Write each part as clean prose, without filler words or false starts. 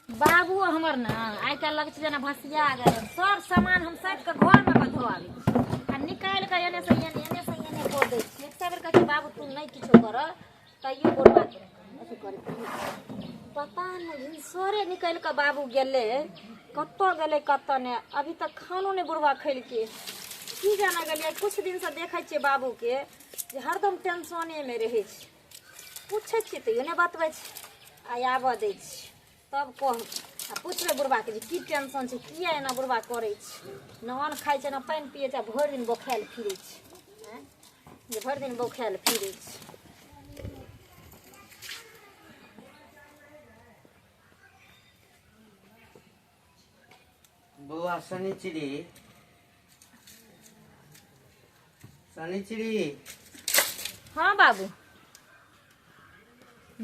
बाबू हमर ने आइ काल्हि लगै छै जेना भसिया गेल। सब सामान हम सैंत कऽ घरमे कऽ धो आबै छी आ निकालि कऽ एने से एने, एने से एने कऽ दै छियै। एक बेर कहै छियै बाबू तू नहि किछो कर, तैयो गोड़वा अथी करै। पता नहि भिनसरे निकलि कऽ बाबू गेलै, कतऽ गेलै कतऽ नहि, अभी तक खानो नहि बुढ़वा खेलकै। की जाना गेलियै। किछु दिनसँ देखै छियै बाबूके जे हरदम टेंशनेमे रहै छै। पूछै छियै तैयो नहि बतबै छै। आइ आबऽ दै छियै तब कहब आ पुछबै बुढ़बाके जे की टेंशन छै, किया एना बुढ़बा करै छै। ने अन्न खाइ छै ने पानि पियै छै आ भरि दिन बौखायल फिरै छै। आँय जे भरि दिन बौखायल फिरै छै। बौआ शनिचरी, शनिचरी। हाँ बाबू,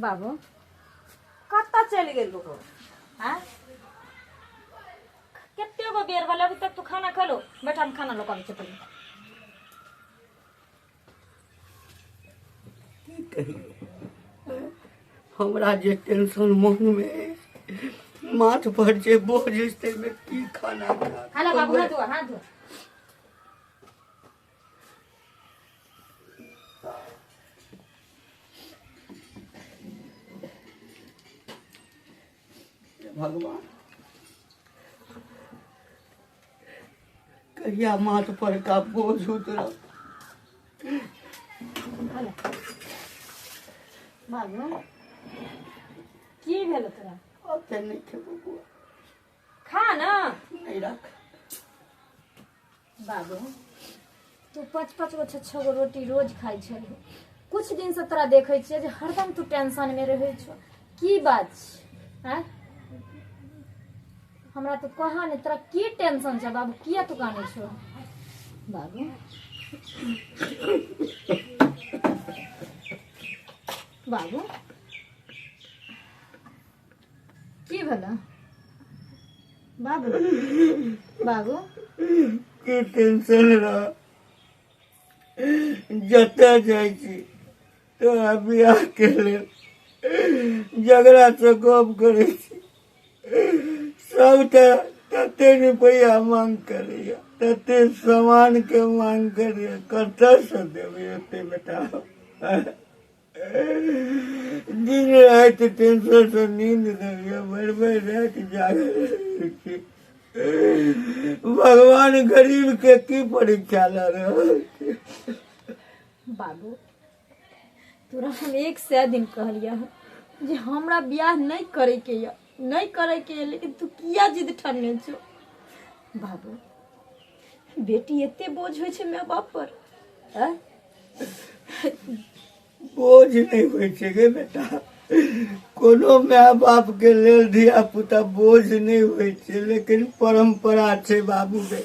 बाबू कतऽ चलि गेल हो? आँय कते गो बेर भेल, अभी तक तू खाना खेलो? बैठ, हम खाना लऽ कऽ आबै छियै पहिले। की कही, हमरा जे टेंशन मोनमे अछि, माथ पर जे बोझ अछि, ताहिमे की खाना खायब? खाला बाबू, हाथ धो, हाथ धो। भगवान, कहिया माथ पर का बोझ उतरत? बाबू, की भेल तोरा? ओते नहि खेबो बौआ। खा ना। नहि, राख। बाबू, तू पाँच पाँच गो छः छः गो रोटी रोज खाइ छलही। कुछ दिनसँ तोरा देखै छियै जे हरदम तू टेंशनमे रहै छौ। की बात छै? आँय, हमरा तू कहा नहि, तोरा की टेंशन छै बाबू? किया तू कानै छौ बाबू? बाबू, की भेलै बाबू? बाबू, की टेंशन रह, जतऽ जाइ छी तोरा बियाहके लेल जकरासँ गप करै छी, सबटा तते रुपैआ मांग करैया, तते सामानके मांग करैया। कतऽसँ देबै ओते बेटा? दिन राति टेंशनसँ नींद नहि होइए, भरि भरि राति जागल रहै छी। भगवान गरीबके की परीक्षा लऽ रहल छै? बाबू, तोरा हम 100 दिन कहलियै हँ जे हमरा बियाह नहि करैके यऽ, नहि करैके यऽ, लेकिन तू किया जिद ठानने छौ बाबू? बेटी एते बोझ होइ छै माय बाप पर? आँय? बोझ नहि होइ छै गे बेटा। कोनो माय बाप के लेल धिया पुता बोझ नहि होइ छै, लेकिन परम्परा छै बाबू गे।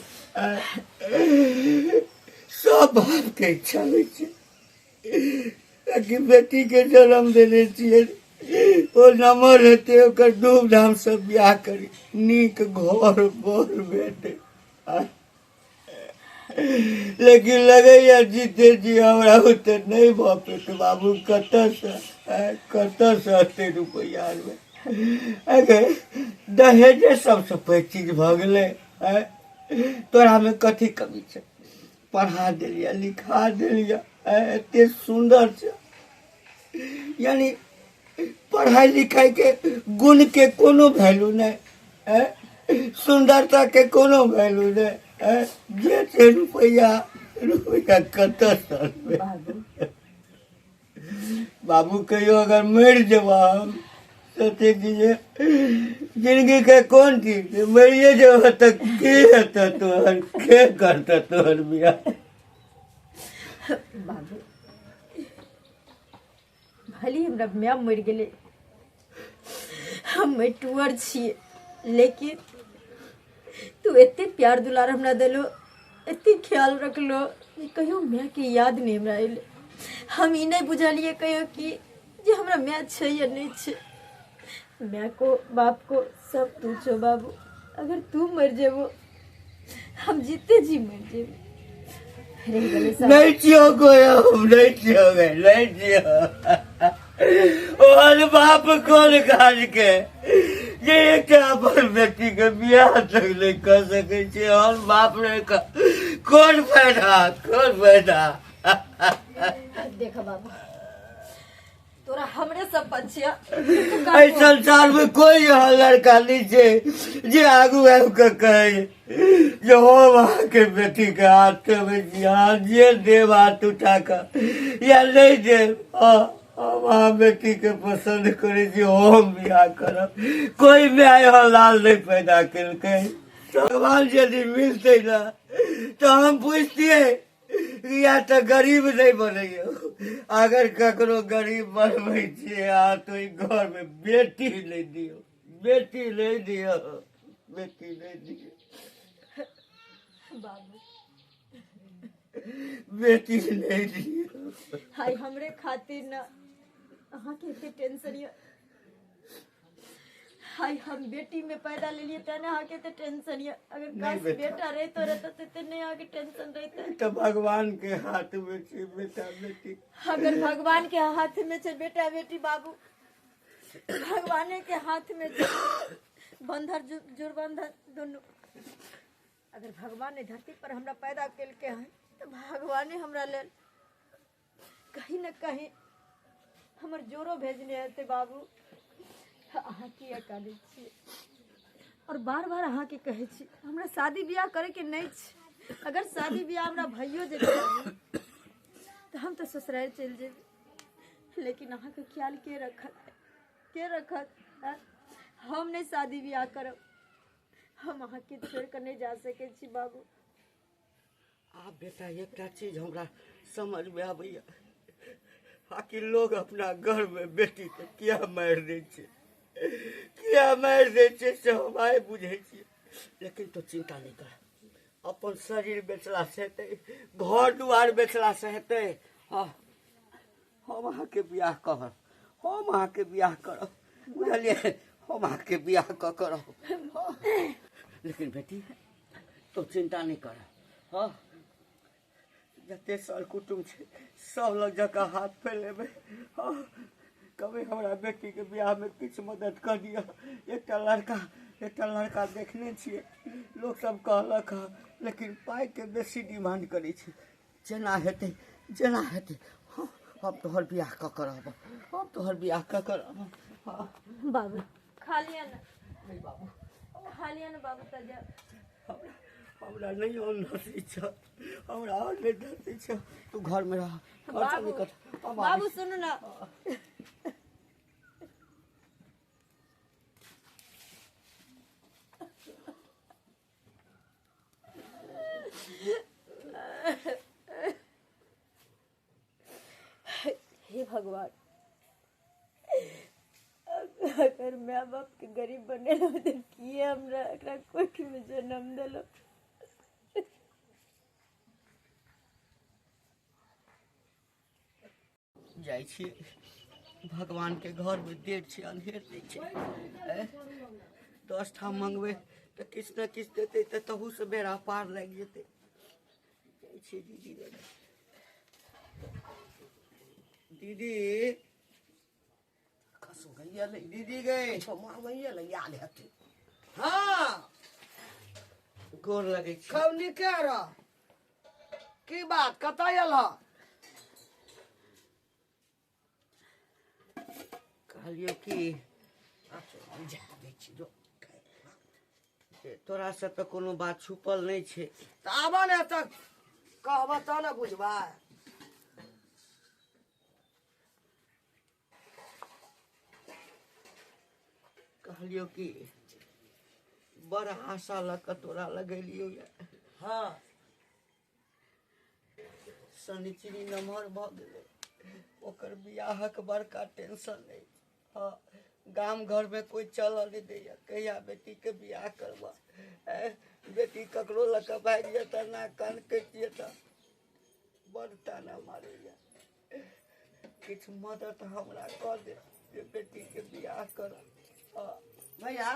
सब बाप के इच्छा होइ छै कि बेटी के जन्म देने छियै, ओ नमहर हेतै, ओकर धूमधाम से बियाह करी, नीक घर बर भेटै। लेकिन लगैया जीते जी हमरा ओते नहि भऽ पेतै बाबू। कतऽसँ, कतऽसँ एते रुपैआ आनबै? अगे, दहेजे सबसँ पैघ चीज भऽ गेलै। आँय, तोरामे कथी कमी छै? पढ़ा देलियै, लिखा देलियै, आँय, एते सुन्दर छै, यानी पढ़ाई लिखाई के गुण के कोनो वैल्यू नहीं, आँय, सुंदरता के कोनो वैल्यू नहीं, आँय, जे छै रुपैआ। रुपैआ कतऽसँ अनबै? बाबू। बाबू, कहियो अगर मरि जेबा, हम सोचै छी जे जिंदगी के कोन चीज छै, मरिए जेबा तऽ की हेतै तोहर? के करतै तोहर बियाह? बाबू, भले हमरा माय मरि गेलै, हम टुअर छियै, लेकिन तू एते प्यार दुलार हमरा देलो, एते ख्याल रखलो जे कहियो मायके याद नहि हमरा अयलै। हम ई नहि बुझलियै कहियो कि जे हमरा माय छै या नहि छै। माय को बाप को सब तू छो बाबू। अगर तू मरि जेबो, हम जीते जी मरि जेबो। रहि गेलै सब। नहीं छियो कोई, हम नहीं छियो गे, नहीं छियो। ओहन बाप कोन काज के जे एकटा अपन बेटीके बियाह तक नहि कऽ सकै छी। हम बाप रहि कऽ कोन फायदा, कोन फायदा? देख बाबू, तोरा हमरे सब पछिया। एहि संसार में कोई एहन लड़का नहीं छै जे आगू आबि कऽ कहै जे हम अहाँके बेटीके हाथ में छी, अहाँ जे देब हाथ उठा कऽ या नहि देब, हँ, हम अहाँ बेटीके पसन्द करै छी, हम बियाह करब। कोई माय एहन लाल नहि पैदा केलकै। भगवान यदि मिलतै ने तऽ हम पुछतियै, या तऽ गरीब नहि बनैयौ, अगर ककरो गरीब बनबै छियै अहाँ तऽ ओहि घरमे बेटी नहि दियौ, बेटी नहि दियौ, बेटी नहि दियौ। बाबू, बेटी नहि दियौ। हाय, हमरे खातिर न अहाँके एते टेंशन यऽ। हाय, हम बेटी में पैदा लेलिए तें ने अहाँके एते टेंशन यऽ। अगर नहीं काश बेटा। बेटा रहितो रहता तऽ एते नहि अहाँके टेंशन रहिते। तऽ भगवान के हाथ मे छै बेटा बेटी। अगर भगवान के हाथ में छै बेटा बेटी बाबू, भगवाने के हाथ में छै बंधन जुड़बंधन दुनू। अगर भगवान ने धरती पर हमरा पैदा केलकै हन तऽ भगवाने हमरा लेल कहीं न कहीं हमर जोरो भेजने हेतै। बाबू, अहाँ किया कानै छियै? और बार बार अहाँके कहै छी, हमरा शादी बियाह करैके नहि छै। अगर शादी बियाह हमरा भइयो जेतै बाबू, तऽ हम तऽ ससुरारि चलि जेबै, लेकिन अहाँके ख्याल के रखत, के रखत? आँय? हम नहि शादी बियाह करब, हम अहाँके छोड़ि कऽ नहि जा सकै छी बाबू। आब बेटा, एकटा चीज हमरा समझमे आबैया, आखिर लोग अपना घरमे बेटीके किया मारि दै छै, किया मारि दै छै, से हम आइ बुझै छियै। लेकिन तो चिन्ता नहि कर, अपन शरीर बेचलासँ हेतै, घर दुआर बेचलासँ हेतै? हँ, हम अहाँके बियाह करब, हम अहाँके बियाह करब, बुझलियै? हम अहाँके बियाह कऽ करब। लेकिन बेटी, तो चिन्ता नहि कर। हँ, जते सर कुटुम छै सब लग जकाँ हाथ फैलेबै। हँ, कभी हमरा बेटीके बियाहमे किछु मदद कऽ दिअ। एकटा लड़का, एकटा लड़का देखने छियै, लोकसब कहलक हँ, लेकिन पाइके बेसी डिमांड करै छै। जेना हेतै, जेना हेतै, हँ, हम तोहर बियाह कऽ कऽ रहब, हम तोहर बियाह कऽ कऽ रहब। हँ। बाबू, खा लिअ ने। नहि बाबू। खा लिअ ने बाबू, तऽ जाउ। हमरा हमरा नहि अन्न धसै छ, हमरा अन्न नहि धसै छ। तू घरमे रह, घरसँ बाबू, निकल। हम आबै बाबू छी। सुनू ने। हे भगवान, अगर माय बाप के गरीब बनेलहुँ तऽ किए हमरा एकरा कोखिमे जन्म देलहुँ? जाइ छी भगवानके घरमे, देर छै, अन्हेर नहि छै। 10 ठाम मंगबै तऽ किछु ने किछु देतै, तऽ तहूसँ बेड़ा पार लागि जेतै। जाइ छियै दीदी लग। दीदी खसुगैया ले। दीदी गई। किछो मांगैया ले याद हेतै। हाँ। गोर लगै छी। खूब नीके रह। की बात, कतऽ आयल ह? कहलियौ की जा दै छी जो। जे तोरासँ तऽ कोनो बात छुपल नहि छै। तऽ आबऽ ने, तऽ कहबऽ तऽ ने बुझबै। कहलियौ कि बड़ आशा लऽ कऽ तोरा लगेलियौ यऽ। हाँ। शनिचरी नमहर भऽ गेलै, ओकर बियाहक बड़का टेंशन नहि। हँ, गाम घरमे कोइ चलऽ नहि दैए, कहिया बेटीके बियाह करबह? बेटी ककरो लऽ कऽ भागि जेतऽ, नाक कान कटि जेतऽ, बड़ ताना मारैए। किछु मदद हमरा कऽ दे जे बेटीके बियाह करब। हँ। भैया,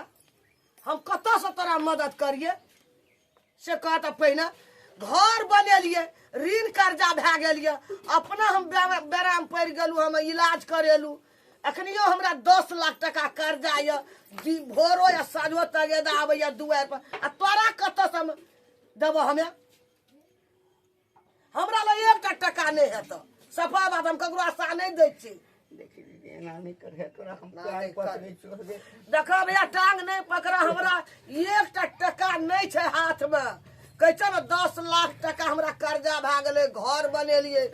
हम कतऽसँ तोरा मदद करिए से कह तऽ। पहिने घर बनेलियै, ऋण कर्जा भए गेल यऽ, अपना हम बेराम पड़ि गेलहुँ, हम इलाज करेलहुँ, अखनियो हमरा 10 लाख टका कर्जा यऽ, भोरो या साँझो तगेदा आबैया दुआरि पर, आ तोरा कतऽसँ हम देबऽ? हमे हमरा लग एकटा टका नहि हेतौ। सफा बात, हम ककरो आशा नहि दै छी। देखी दीदी, एना नहि करे तोरा हम ना, टांग नहि पकड़ै छियौ गे। देखऽ भैया, टांग नहि पकड़ा, हमरा एकटा टका नहि छै हाथमे। कहै छै ने, 10 लाख टका हमरा कर्जा भए गेलै, घर बनेलियै,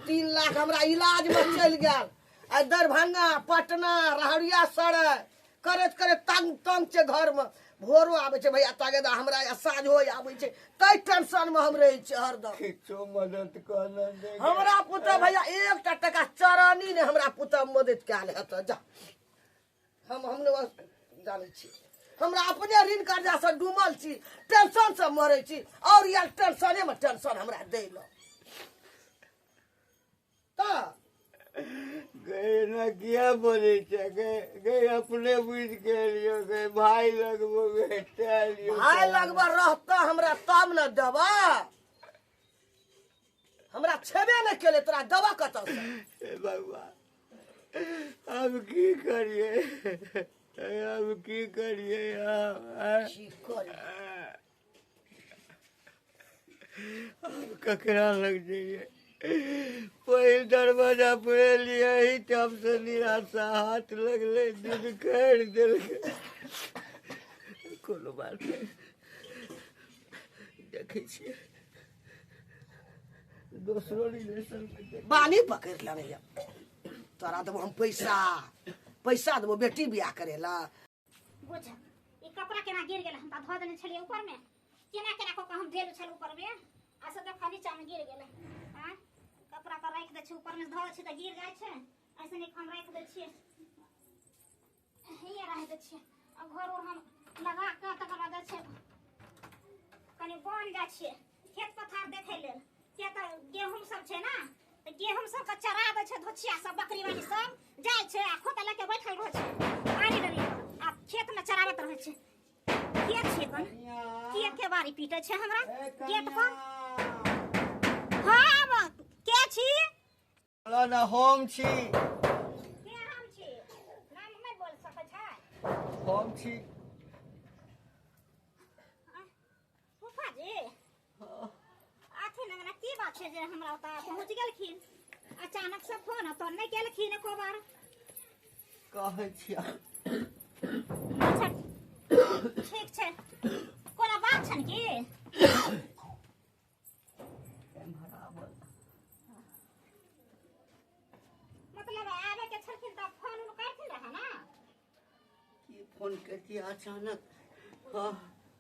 3 लाख हमरा इलाजमे चलि गेल। आ दरभंगा, पटना, रहरिया सराय करैत करैत तंग तंग छै। घरमे भोरो आबै छै भैया तगेदा हमरा, या साँझो आबै छै, ताहि टेंशनमे हम रहै छियै हरदम। किछो मदद कऽ ने दे गे। हमरा पुतह भैया एकटा टका चरनी ने हमरा पुतह मदद कयल हेतऽ। जा, हम नहि जानै छी, हमरा अपने ऋण कर्जा से डूबल छी, टेंशन से मरै छी, और यार टेंशने में टेंशन हमरा दै ल तऽ। गे, एना किया बजै छै गे? गे, अपने बुझि गेलियो गे, भाय लगबो गे, तेलियो। भाय लगबा रहता हमरा तब ने देबा। हमरा छेबे नहि केले, तोरा देबा कतऽ से? हे भगवान, अब की करिए, अब की करिए हम? की करी? अब ककरा लग जाइए? पहिल दरवाजा पर एलियै, एहि ठाम से निराशा हाथ लगलै, दिन खैर देलकै। कोनो बात नहि, देखै छियै दोसरो रिलेशन मे। बानी पकड़ि लेने यऽ, तोरा देबो हम पैसा, पैसा देबो बेटी बियाह करे ला। बुझ, ई कपड़ा केना गिर गेल? हम तऽ धो देने छलियै ऊपर में, केना केना कऽ कऽ हम धेल छल ऊपर में, आ से देखा नीचा में गिर गेलै। आँय, कपड़ा के राखि दै छियै ऊपर में, धो छै तऽ गिर जाइ छै। ऐसे नीक हम राखि दै छियै, हियाँ राखि दै छियै आ घर उर हम लगा कऽ तकर बाद छै कनि बन जाइ छियै खेत पथार देखै लेल, किया तऽ गेहूँ सब छै ने, तऽ गेहूँ सबके चरा दै छै धोछिया सब, बकरी वाली सब जाइ छै आ खोता लऽ के बैठल रहै छै आरी डरी आ खेतमे चराबैत रहै छै। के छै कन के के बारी पीटै छै हमरा गेट पर? हाँ, आब के छी? ना, हम छी। के हम छी? नाम नहि बोल सकै छै? हम छी। फूफा जी, अथी ने की बात छै जे हमरा ओतऽ पहुँच गेलखिन अचानक से? फोन तो नहि केलखिन एको बार। कहै छियै। अच्छा, ठीक छै, कोनो बात छनि की? एम्हर आबऽ। मतलब आबे के छलखिन तऽ फोन उन करथिन रहए ने। की फोन करती अचानक? हाँ।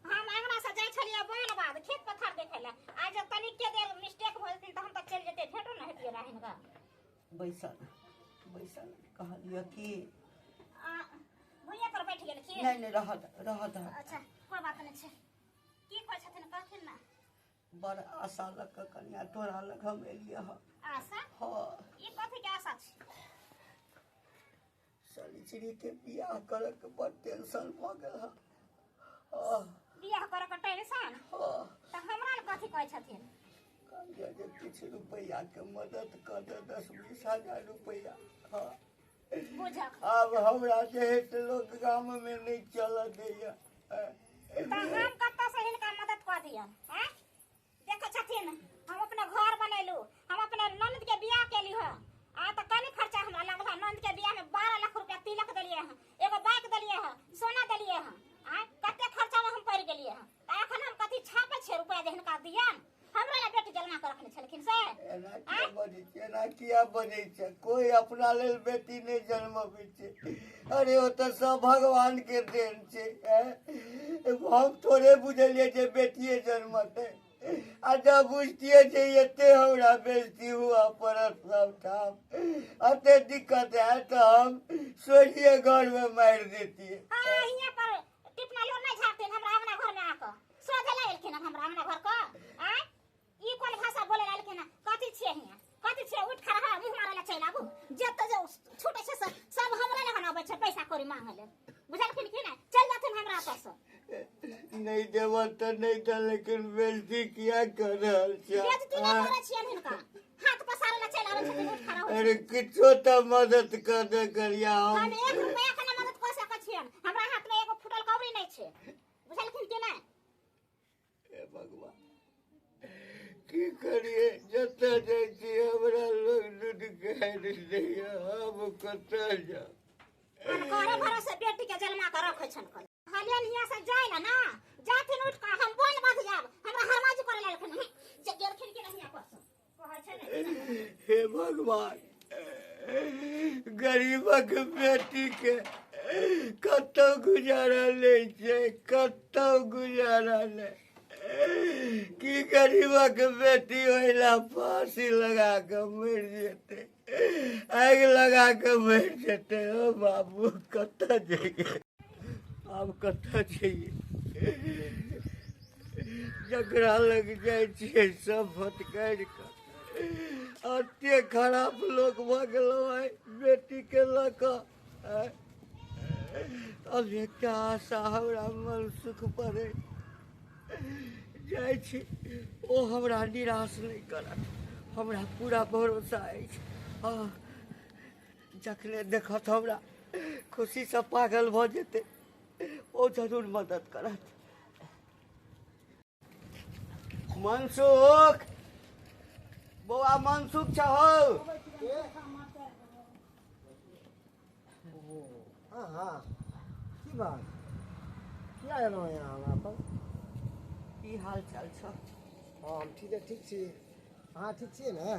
हम अंगना से जाइ छलियै बन बाद खेत पथार देखै लए, आ जब तनिके देर मिस्टेक भऽ जेथिन तऽ हम तऽ चलि जेतै, भेटो नहि हेतियै रहै हिनका। बैसल बैसल, कहलियै की। आ भुइयाँ पर बैठ गेलखिन? नहि नहि, रहऽ दे, रहऽ दे। अच्छा, कोइ बात नहि छै। की कहै छथिन, कहथिन ने। बड़ आशा लऽ कऽ कनिया तोरा लग हम एलियै हँ। आशा? हँ। ई कथी के आशा छै? शनिचरी के बियाह करऽ के बड़ टेंशन भऽ गेल हँ। हँ। बियाह करऽ के टेंशन? हँ। तऽ हमरा लए कथी कहै छथिन? कहलियै जे किछु रुपैआके मदद कऽ दे, 10-20 हजार रुपैआ। हँ। बुझक। आब हमरा जे है से लोक गाममे नहि चलऽ दैया। तऽ हम कतऽ से हिनका मदद कऽ दियन? आँय, देखै छथिन, हम अपना घर बनेलू, हम अपने ननद के बियाह केली हँ, आ तऽ कनि खर्चा हमरा लागल हँ। ननद के बियाह में 12 लाख रुपया तिलक देलियै हँ, एगो बाइक देलियै हँ, सोना देलियै हँ। आँय, कते खर्चा में हम पड़ि गेलियै हँ। तऽ एखन हम कथी छापै छियै रुपया जे हिनका दियन? हमरा लए बेटी जलमा कऽ रखने छलखिन से? एना किया बजै छै? एना किया बजै छै? कोइ अपना लेल बेटी नहि जन्मबै छै। अरे, ओ तऽ सब भगवान के देन छै। ऐं? हम थोड़े बुझलियै जे बेटिए जन्मतै, आ जब बुझतियै जे एते हमरा बेइज्जती हुआ पड़त, सबठाम एते दिक्कत हैत, तऽ हम सोझिए घरमे मारि देतियै। हाँ, हियाँ पर टिपना लोर नहि झाड़थिन हमरा अंगना घर में आकऽ सोझे लए एलखिन हन हमरा अंगना घर कऽ। आँय, ई कोन भाषा बोले ला एलखिन हन? कथी छियै हियाँ, कथी छियै? उठि खड़ा हो, मुँह मारै ला चलि आबू। जतऽ जे छूटै छै से सब हमरे लगन अबै छै पैसा कौड़ी मांगै लेल। बुझलखिन कि नहि? चलि जाथिन हमरा ओतऽसँ। नहि देबऽ तऽ नहि दे, लेकिन बेइज्जती किया कर रहल छै? बेइज्जती नहि करै छियनि हिनका, हाथ पसारै ला चलि आबै। बोलै छथिन उठ खड़ा होइ अरे किछो तऽ मदद कर दे करिया हम हम एक रुपया के ना मदद कऽ सकै छियन हमरा हाथ में एगो फूटल कौड़ी नहि छै बुझलखिन कि नहि हे भगवान की करिए जतऽ जाइ छी हमरा लोग दूध गाड़ि दैया हम कतऽ जाउ अनकरे भरोसे बेटी के जन्मा के रखै छन कल कहलियन हियाँ से जाय ला ना जाथिन उठ के हम बोल बध जाब हमरा हरमाजी करे लगलखिन हँ, जे गेलखिन कि नहीं हियाँ पर कहै छै ने हे भगवान गरीबक बेटी के कतौ गुजारा नहि छै कतौ गुजारा नहि की गरीबक बेटी ओहिला फांसी लगा कऽ मरि जेतै आगि लगा कऽ मरि जेतै ओ बाबू कतऽ जइयै आब कतऽ जइयै जकरा लग जाइ छियै सब फटकारि कऽ एते खराब लोक भऽ गेलहुँ आइ बेटीके लऽ कऽ आँय। अब एकटा आशा हमरा मन सुख पड़ै जाइ छी ओ हमरा निराश नहि करत हमरा पूरा भरोसा अछि हँ जखने देखत हमरा खुशीसँ पागल भऽ जेतै ओ जरूर मदद करत मनसुख बौआ मनसुख छहो हाँ हाँ की बात किया एलहुँ यहाँ हमरा पर की हाल चाल छौ हाँ हम ठीक ठीक छी अहाँ ठीक छियै ने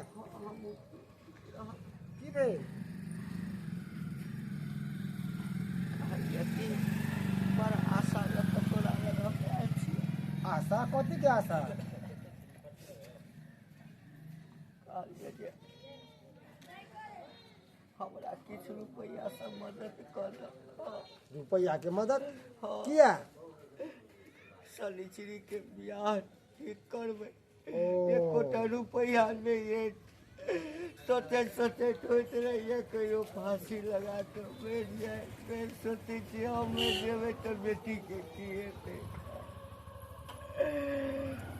की भेल कहलियै कि बड़ आशा लऽ कऽ तोरा लग हम आयल छी आशा कथीके आशा कहलियै जे हमरा किछु रुपैआसँ मदद कऽ दऽ रुपैआके मदद हँ। किया शनिचरीके बियाह ठीक करबै ओ। एकोटा रुपैआ नहि अछि सोचैत सोचैत होइत रहैए कहियो फाँसी लगा कऽ मरि जाय फेर सोचै छियै हम मरि जेबै तऽ बेटीके की हेतै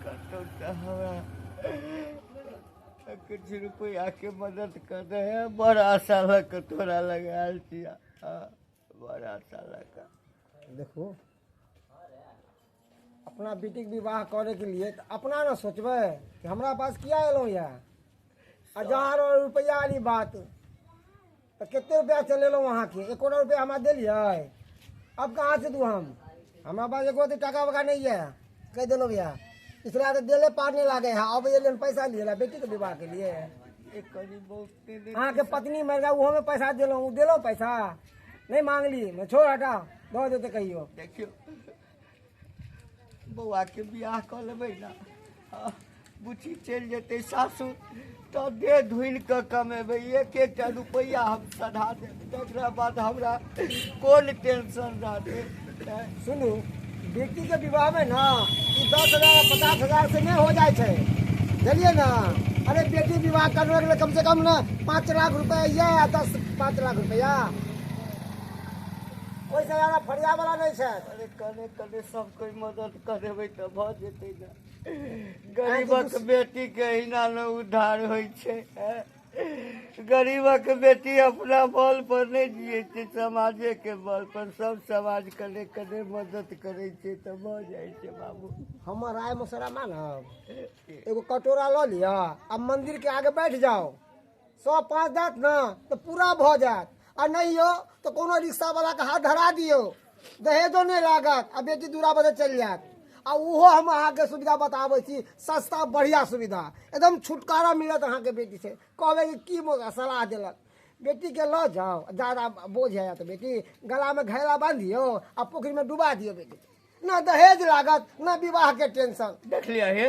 कतहु तऽ हमरा किछु रुपैआके मदद कऽ दे बड़ आशा लऽ कऽ तोरा लग आयल छियै हँ बड़ आशा लऽ कऽ देखू अपना बेटीके विवाह करैके लिए तऽ अपना ने सोचबै कि हमरा पास किया एलहुँ यऽ आ जहाँ रहल रुपैआ वाली बात तऽ कते रुपैआ चलेलहुँ अहाँके एकोटा रुपैआ हमरा देलियै अब कहाँ से दू हम हमरा पास एको टाका वका नहीं है कह देलहुँ भैया इसलिए तो देले पार नहीं लागे है अब ये पैसा लिए ला बेटी के विवाह के लिए एक कनी बहुत नहि अहाँके पत्नी मर गया ओहो में पैसा देलहुँ देलहुँ पैसा नहीं मांगली मैं छोड़ हटा दऽ देते कहियो देखियौ बौआके बियाह कऽ लेबै ने बुच्ची चलि जेतै सासुर तऽ देह धुनि कऽ कमेबै एक एकटा रुपैआ हम सधा देब तकरा बाद हमरा कोन टेंशन रहतै सुनू बेटीके विवाहमे ने ई 10,000 50,000 से नहि हो जाइ छै बुझलियै ने अरे बेटी विवाह करबैके लेल कमसँ कम ने 5 लाख रुपैआ या 10 5 लाख रुपैआ ओहिसँ ज्यादा फरिया वाला नहि छै अरे कने कने सब कोइ मदद कऽ देबै तऽ भऽ जेतै ने गरीबक बेटीके एहिना ने उद्धार होइ छै ऐं? गरीबक बेटी अपना बल पर नहि जियै छै समाजेके बल पर सब समाज कने कने मदद करै छै तऽ भऽ जाइ छै बाबू हमर राय मशवरा मानब एगो कटोरा लऽ लिअ आ मंदिर के आगे बैठ जाओ 100 5 देत ने तऽ पूरा भऽ जायत आ नहि यौ तऽ कोनो रिक्शा वाला के हाथ धरा दियौ दहेजो नहि लागत आ बेटी दूरा बजे चलि जायत आ ओहो हम अहाँके सुविधा बताबै छी सस्ता बढ़िया सुविधा एकदम छुटकारा मिलत अहाँके बेटी से कहबै कि की मोगा सलाह देलक बेटीके लऽ जाओ ज्यादा बोझ है तऽ बेटी गलामे घैला बान्धियौ आ पोखरिमे डुबा दियौ बेटी न दहेज लागत न विवाह के टेंशन देख लिया हे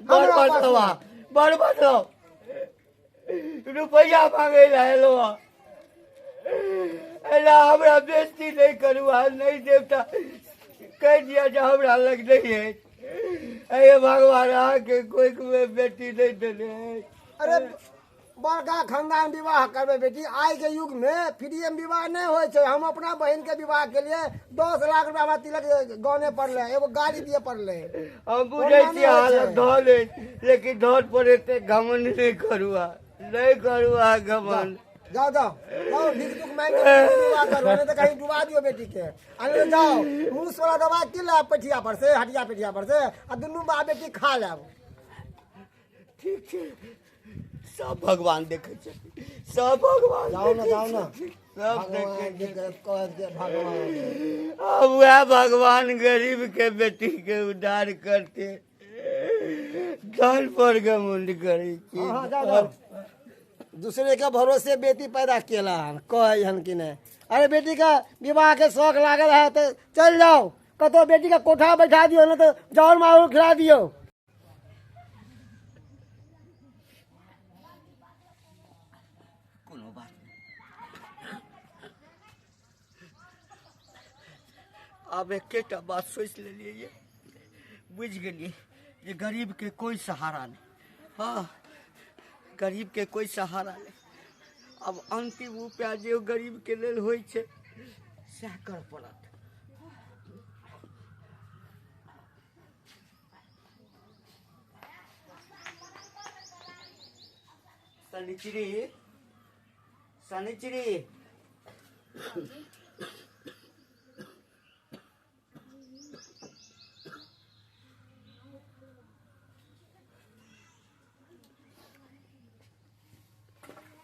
बड़ हमरा पास बदलवा बड़ बदलाव रुपैआ मांगे ला एलो एला हमरा बेइज्जती नहीं करू आ नहीं देव तऽ कहि दिअ जे हमरा लग नहीं है अरे भगवान अहाँके कोई बेटी नहीं देने है अरे बड़का खानदान विवाह करबै बेटी आइ के युग में फ्री में विवाह नहीं होइ छै हम अपना बहन के विवाह के लिए 10 लाख रुपया हमरा तिलक गने पड़लै एगो गाड़ी दिए पड़लै हम बुझै ओना छी नहि होइ अहाँ छै। लग धन अछि लेकिन धन पर एते घमंड नहि करू अहाँ नहि करू अहाँ घमंड। जाओ जाओ जाओ, भीख दुख मांग के विवाह करू, नहीं तो कहीं डुबा दियो बेटी के। आ नहीं तो जाओ मूस वाला दवा की लाब पेठिया पर से, हटिया पेठिया पर से, आ दुनू बाप बेटी खा लेब। ठीक छै, सब भगवान देखै छथिन, सब भगवान। जाओ ना, जाओ ना। सब भगवान देखै के कह दे भगवान। अब वएह भगवान गरीब के बेटी के उद्धार करते, धन पर घमंड करै छी। हाँ हाँ जाओ जाओ। दूसरे के भरोसे बेटी पैदा केला हन, कहै हन कि नहीं। अरे बेटी का विवाह के शौक लागल है तो चल जाओ, कतो बेटी का कोठा बैठा दियो, ना तो जाओ माहौल खिला दियो। कोनो बात नहि, आब एकेटा बात सोचि लेलियै ये, बुझि गेलियै जे गरीब के कोई सहारा नहीं। हाँ, गरीब के कोई सहारा नहीं। अब अंतिम उपाय जे गरीब के लेल होइ छै सएह कर पड़त। शनिचरी, शनिचरी।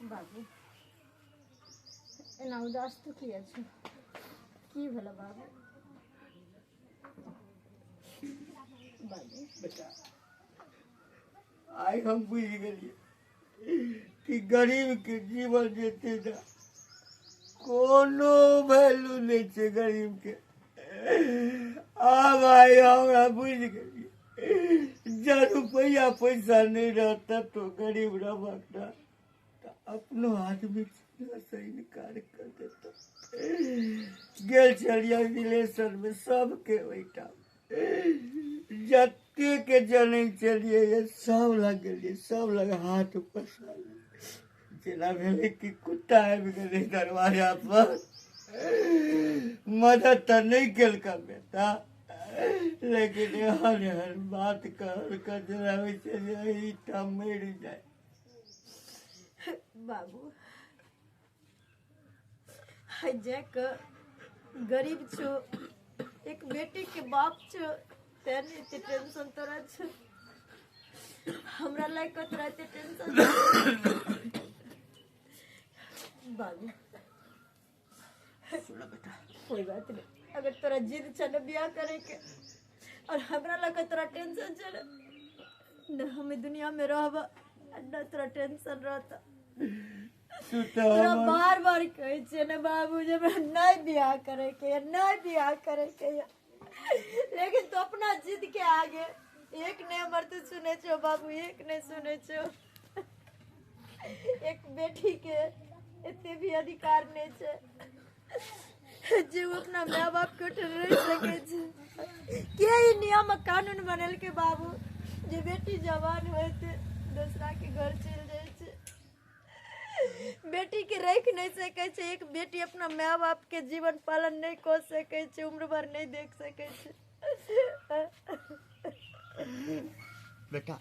बाबू एना उदास तू किया छौ? की भेल बाबू? बाबू बेटा, आइ हम बुझि गेलियै कि गरीब के जीवन जे छै ने कोनो वैल्यू नहि छै गरीब के। आब आइ हमरा बुझि गेलियै, जब रुपैआ पैसा नहि रहत तो गरीब रहबक ना तऽ अपनो आदमी से इनकार कर देता। गेल छलियै रिलेशन में सबके ओहिठाम जतेक के जनै छलियै ये सब लग गेलियै, सब लग हाथ पसार। जेना भेलै कि कुत्ता आबि गेलै दरवाजा पर। मदद तऽ नहि केलका बेटा, लेकिन एहन एहन बात कहल कऽ जेना होइ छै जे एहिठाम मरि जाय। बाबू आइ जाके गरीब छो, एक बेटी के बाप छो, तें नहि एते टेंशन तोरा छो। हमरा लायक तोरा एते टेंशन बाबू। सुन बेटा, कोई बात नहीं, अगर तोरा जिद छल बियाह करे के और हमरा लगे तोरा टेंशन छल न, हम दुनिया में रहब न तोरा टेंशन रहता। तू तऽ तोरा हमर बार बार कहै छियै ने बाबू जे हमरा नहीं बियाह करे के या, नहीं बियाह करे के या, लेकिन तू अपना जिद के आगे एक नहीं हमर तू सुनै छो बाबू, एक नहीं सुनै छो। एक बेटी के एते भी अधिकार नहीं छै जे ओ अपना माय बाप के ओठन रहि सकै छै। के ई नियम कानून बनेलकै बाबू जे बेटी जवान होइते दोसरा के घर चलि जाइ छै? बेटी के राखि नहीं सकै छै। एक बेटी अपना माय बाप के जीवन पालन नहीं कऽ सकै छै, उम्र भर नहीं देख सकै छै। बेटा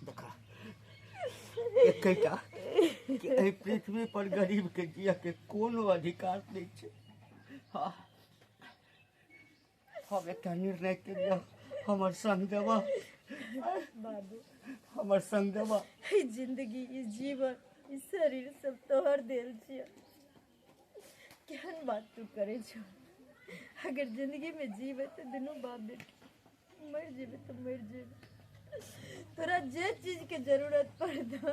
देखा, एकेटा कि एहि पृथ्वी पर गरीब के जिया के कोनो अधिकार नहीं छै। हाँ, हम एकटा निर्णय केलियै, हमर संग देबह? बाबू हमर संग देबह? ई जिंदगी, ई जीवन, ई शरीर सब तोहर देल छियै, केहन बात तू करै छौ? अगर जिंदगी में जीवे तो दुनू बाप बेटी, मर जेबे तो मर जेबे। तोरा जे चीज के जरूरत पड़तौ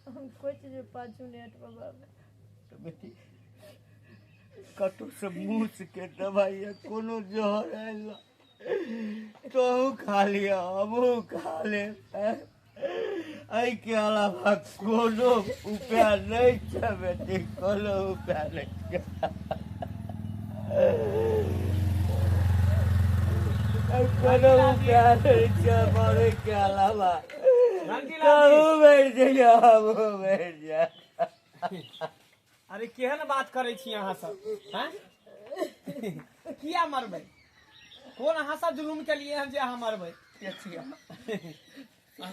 हम कोई चीज में पाछू नहीं हटबो बाबू। तऽ बेटी कतहु से मूस के दवाई या कोनो जहर आयल तोहू खा लिअ, हमहूँ खा लेब। एहिके अलावा कोनो उपाय नहि छै बेटी, कोनो उपाय नहि छै। कोनो उपाय नहि छै मरैके अलावा। तोहू मरि जइया, हमहूँ मरि जायब। अरे केहन बात करै छी अहाँ सब हैं? किया मरबै? कोन अहाँ सब जुलुम केलिए हन जे अहाँ मरबै?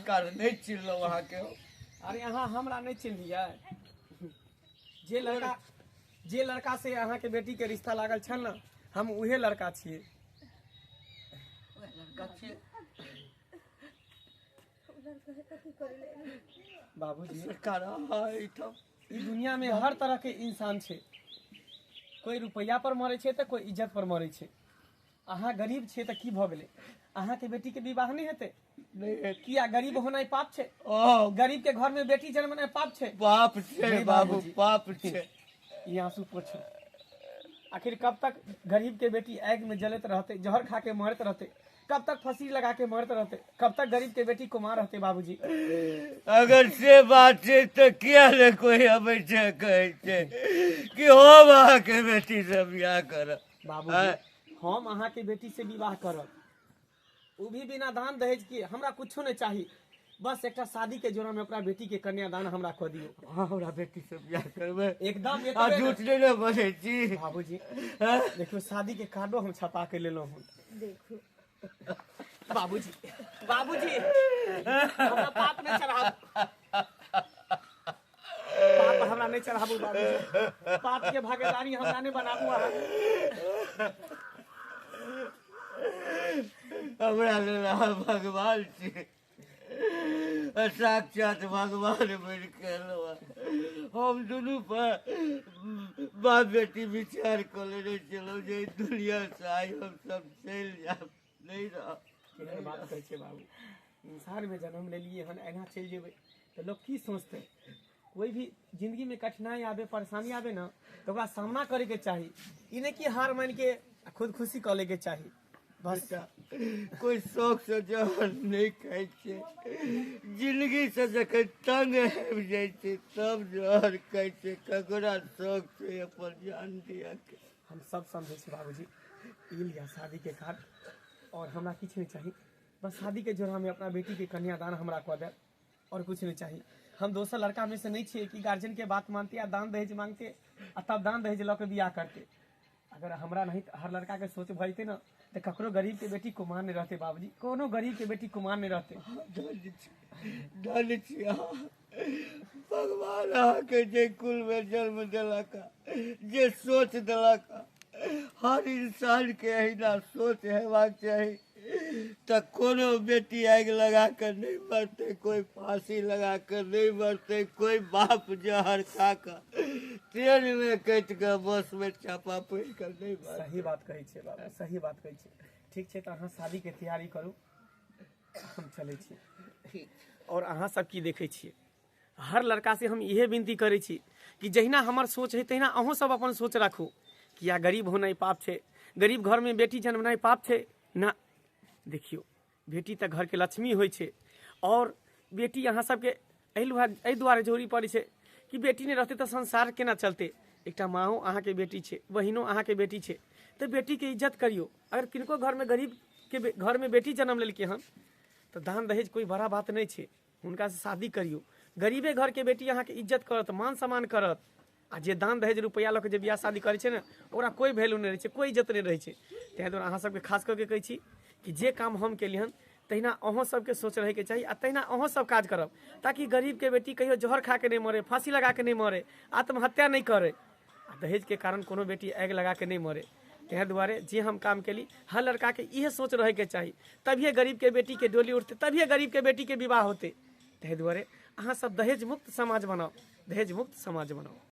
कारण नहि चिल्लहुँ अहाँके। अरे अहाँ हमरा नहि चिन्हलियै? जे लड़का से अहाँके बेटी के रिश्ता लागल छल ने, हम उहे लड़का छियै। लड़का छियै। बाबूजी सरकार अहाँ एहिठाम ई दुनिया में हर तरह के इंसान छै। कोई रुपैया पर मरे छै तऽ कोई इज्जत पर मरे छै। अहाँ गरीब छियै तऽ की भऽ गेलै? अहाँके बेटी के विवाह नहि हेतै? नहि हेतै। किया गरीब होनाइ पाप छै? ओ गरीब के घर में बेटी जन्मनाइ पाप छै? पाप छै नहि बाबू, बाबूजी। पाप छै। ई आंसू पोछू। आखिर कब तक गरीब के बेटी आगि में जलत रहते, जहर खा के मरत रहते, कब तक फांसी लगा के मरत रहते, कब तक गरीब के बेटी कुमार रहते बाबूजी? अगर से बात छै तऽ किया ने कोई अबै छै कहै छै कि हम अहाँके बेटी से बियाह करब? बाबूजी, हम अहाँके बेटी से विवाह करब, वो भी बिना दान दहेज के। हमरा कुछो नहीं चाही, बस एकटा शादी के जोड़ा में अपना बेटी के कन्यादान हमरा कऽ दियौ। अहाँ हमरा बेटी से बियाह करबै? एकदम। आ एतबे झूठ नहि ने बजै छी? बाबूजी, देखियौ, शादी के कार्डो हम छपा के लेलहुँ हन। देखू। बाबूजी, बाबूजी, हमरा पाप नहीं चढ़ाबू, पाप हमरा नहीं चढ़ाबू बाबूजी। पाप के भागीदारी हमरा नहीं बनाबू अहाँ। हमरा लेल अहाँ भगवान छी, साक्षात भगवान बनि के एलहुँ हँ। हम दुनू पर बाप बेटी विचार कऽ लेने छलहुँ जे एहि दुनिया से आइ हम सब चलि जायब, नहि रहब। केहन बात कहै छै बाबू? इंसान में जन्म लेलियै हन, एना चलि जेबै तऽ लोक की सोचतै? कोई भी जिंदगी में कठिनाई आबे, परेशानी आबे ना, तऽ ओकरा सामना करे के चाही। ई नहि कि हार मान के आ खुदकुशी कऽ लेके चाही बस। बेटा, कोई शौक से जहर नहि खाइ छै। जिंदगी से जखन तंग आबि जाइ छै तब जहर खाइ छै। ककरा शौक छै अपन जान दिअ के? हम सब समझै छी बाबूजी। ई लिअ शादी के कार्ड, और हमरा किछु नहि चाही। बस शादी के जोड़ा में अपना बेटी के कन्यादान हमरा कऽ देब, और कुछ नहीं चाही। हम दोसर लड़का में से नहीं छियै कि गार्जियन के बात मानते आ दान दहेज मांगते आ तब दान दहेज लऽ के बियाह करते। अगर हमरा नहीं तऽ हर लड़का के सोच भऽ जेतै ने, तऽ ककरो गरीब के बेटी कुमार नहीं रहते बाबूजी, कोनो गरीब के बेटी कुमार नहीं रहते। धन्य छी, धन्य छी अहाँ। भगवान अहाँके जे कुल में जन्म देलक, जे सोच देलक, हर इंसान के अहिना सोच हेबाक चाही, तऽ कोनो बेटी आगि लगा कऽ नहि मरतै, कोई फांसी लगा कऽ नहि मरतै, कोई बाप जहर खा कऽ ट्रेन में कटि कऽ बस में चापा पड़ि कऽ नहि मरतै। सही बात कहै छियै बाबू, सही बात कहै छियै। ठीक छै, तऽ अहाँ शादीके तैयारी करू, हम चलै छी। और अहाँ सब की देखै छियै? हर लड़का से हम इहे विनती करै छी कि जहिना हमर सोच है तहिना अहूँ सब अपन सोच राखू। किया गरीब होनाइ पाप छै? गरीब घरमे बेटी जन्मनाइ पाप छै ना? देखियौ, बेटी तऽ घरके लक्ष्मी होइ छै। और बेटी अहाँ सबके एहि दुआरे जरूरी पड़ै छै कि बेटी नहि रहतै तऽ संसार केना चलतै? एकटा माँओ अहाँके बेटी छै, बहिनो अहाँके बेटी छै, तऽ बेटीके इज्जत करियौ। अगर किनको घरमे, गरीबके घरमे बेटी जन्म लेलकै हन, तऽ दान दहेज कोइ बड़ा बात नहि छै। हुनकासँ शादी करियौ। गरीबे घरके बेटी अहाँके इज्जत करत, मान सम्मान करत। आ जे दान दहेज रुपैआ लऽ के जे बियाह शादी करै छै ने, ओकरा कोइ वैल्यू नहि रहै छै, कोइ इज्जत नहि रहै छै। ताहि दुआरे अहाँ सबके खास कऽ के कहै छी कि जे काम हम केलियै हन, तहिना अहूँ सबके सोच रहैके चाही आ तहिना अहूँ सब काज करब, ताकि गरीबके बेटी कहियो जहर खा के नहि मरे, फांसी लगा के नहि मरे, आत्महत्या नहि करे, आ दहेजके कारण कोनो बेटी आगि लगा के नहि मरे। ताहि दुआरे जे हम काम केली, हर लड़काके इहे सोच रहैके चाही, तभिए गरीबके बेटीके डोली उठतै, तभिए गरीबके बेटीके विवाह होतै। ताहि दुआरे अहाँ सब दहेज मुक्त समाज बनाउ, दहेज मुक्त समाज बनाउ।